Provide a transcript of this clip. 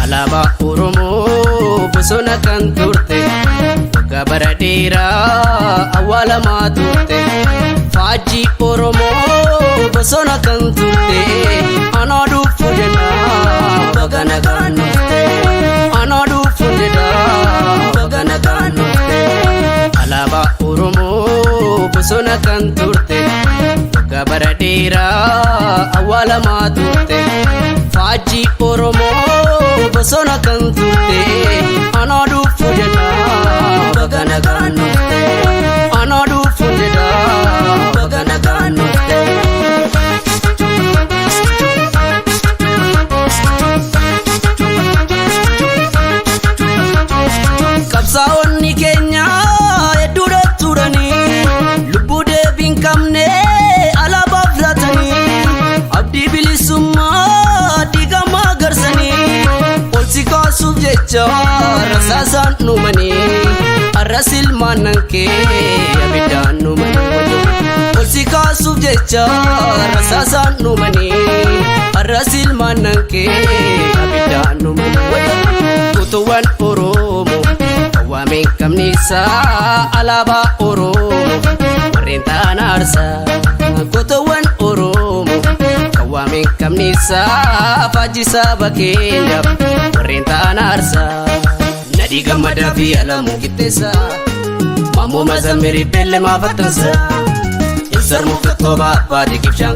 Alaabaa Oromoo bosona kan turte, waggaa bara dheeraa awwaalamaa turte. Faajjii Oromoo bosona kan turte, anaa dhufu jedhaa, baga nagaan dhufte. Anaa dhufu jedhaa, baga nagaan dhufte. Alaabaa Oromoo bosona kan turte, waggaa bara dheeraa awwaalamaa turte. Faajjii Oromoo bosona kan turte, anaa dhufu jedhaa, baga nagaan dhufte. Anaa dhufu jedhaa, baga nagaan dhufte. Qabsaa'onni keenya hedduudha turanii, lubbuu deebii hin qabne alaabaaf laatanii, abdii bilisummaa diigamaa garsanii, ol si kaasuuf jecha rasaasaan dhumanii, arras ilmaan nan kee abiddaan dhumanii. Ol si kaasuuf jecha rasaasaan dhumanii, arras ilmaan nan kee abiddaan dhumanii. Kutuwwan Oromoo waameen qabnisaa, alaabaa Oromoo warreen ta'an aarsaa. Kutuwwan Oromoo kan waameen qabnisaa, faajjii saba keenyaaf warreen ta'an aarsaa. Nadhii Gammadaa fi Alamuu Qixxeessaa, Maammoo Mazammirii Beellemaa Fattansaa, Ibsar Muktattoo Baabbaadii Kibshaan.